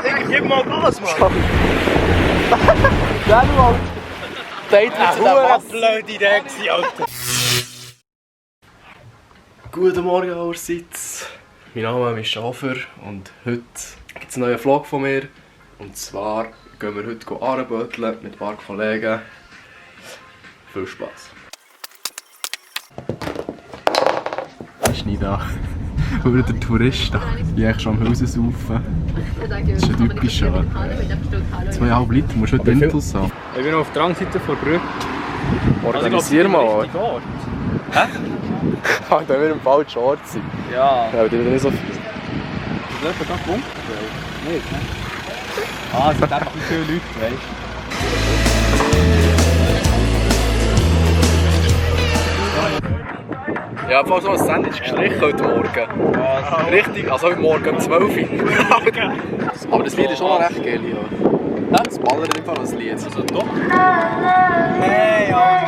Gib mal Gas, Mann! Gell, Mann! Date mit Eine blöde Idee, Alter! Guten Morgen allerseits. Mein Name ist Schafer und heute gibt es einen neuen Vlog von mir. Und zwar gehen wir heute anböteln mit ein paar Kollegen. Viel Spaß! Ich bin nicht da. Oder der Tourist da. Ich bin schon am Hause saufen. Das ist ein typischer. 2,5 Liter musst du heute Intus haben. Ich bin auf der anderen Seite der Brücke. Organisier mal. Hä? Ah, da wird im falschen Ort sein. Ja. Ja, aber die wird nicht so viel. Ist das etwa ganz bunker? Nicht, ne? Ah, es sind einfach nicht viele Leute, weißt Ich habe einfach so ein Sandwich gestrichen heute Morgen. Ja, richtig, also heute Morgen um 12 Uhr. Aber das Lied ist schon noch recht geil, ja. Das ballert einfach das Lied. Also doch? Hey, Alter!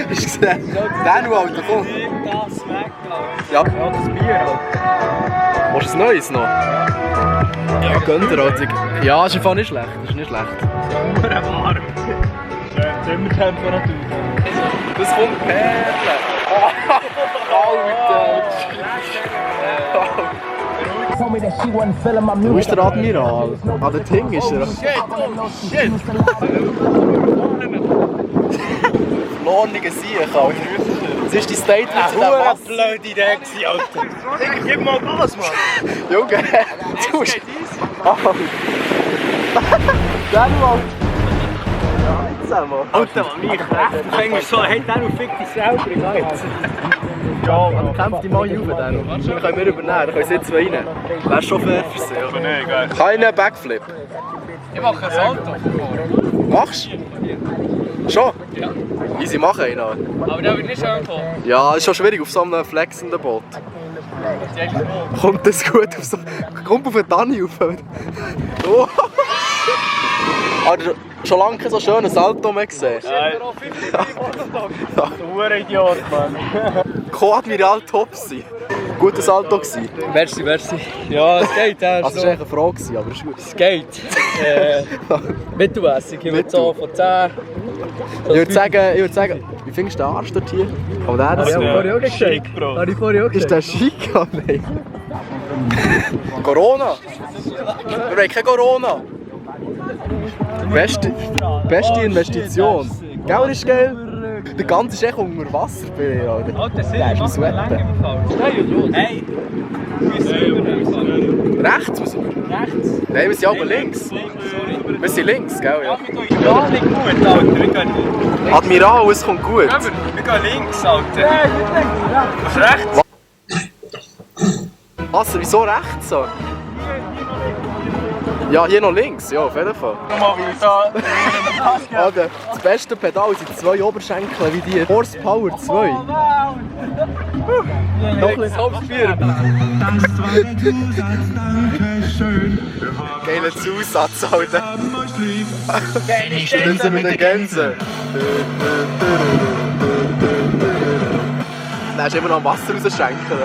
Hast du gesehen? Den, Alter, komm! Das weg, Alter! Ja. Ja, das Bier, Alter! Willst du ein neues noch? Ja, gönn dir, Alter. Ja, ist einfach nicht schlecht. Ist nicht schlecht. Nur warm! Zimmertemperatur! Das kommt Perle! Alter! Wo ist der Admiral? Ah, der Ting ist er. Shit! Verlorene Sieg, Alter. Das ist die Statement zu diesem Eine blöde Idee, Alter! Gib mal Gas, Mann! Junge, du bist... Alter! Der Mann! Alter, Mann, mich recht! Du fängst so, hey, der fickt dich selber, egal! Ja, dann kämpf dich mal auf dann. Dann können wir übernehmen, dann können sie zwei rein. Wärst schon fair für sie, oder? Nein, geil! Keinen Backflip. Ich mache ein Salto! Machst du? Schon? Ja. Easy, mach einen. Aber der wird nicht schön kommen. Ja, ist schon schwierig auf so einem flexenden Boot. Kommt das gut auf so... Kommt auf den Dani auf. Oh. Aber schon lange kein so schönes Salto mehr gesehen. Nein. Du Idiot, Mann. Co-Admiral Topsy. Gutes Salto gewesen. Merci. Ja, es geht, ja. Also es war eigentlich eine Frage, gewesen, aber es ist gut. Es geht. Mittelmässig. Ich würde so von 10. Ich würde sagen, wie findest du den Arsch dort hier? Kann der das so? Vorher auch gesagt, Bro. Habe ich vorher auch Ist der schick? Oh nein. Corona? Wir wollen keine Corona. Beste Investition. Gell, ist geil? Der ganze ist echt unter Wasser bei mir, Alter. Alter, Der ist am Sweaten. Hey! Rechts müssen wir? Rechts? Nein, wir sind aber links. Wir sind links, gell? Ja. Ja, nicht gut, Alter. Wir gehen Admiral, es kommt gut. wir gehen links, Alter. Nein, nicht rechts. Rechts? Was? Wieso rechts so? Ja, hier noch links, ja, auf jeden Fall. Alter, das beste Pedal sind 2 Oberschenkel wie die Horsepower 2. Noch ein bisschen Kopfbier. Geiler Zusatz, Alter. Gänse mit den Gänsen. Dann hast du immer noch Wasser rausschenken.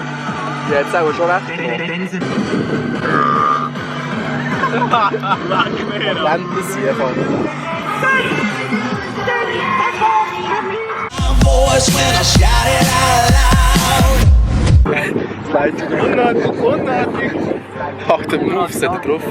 Die hat es auch schon recht gemacht. Blenden sie einfach. Das Leid unnötig. Ach, der Move, seht ihr drauf.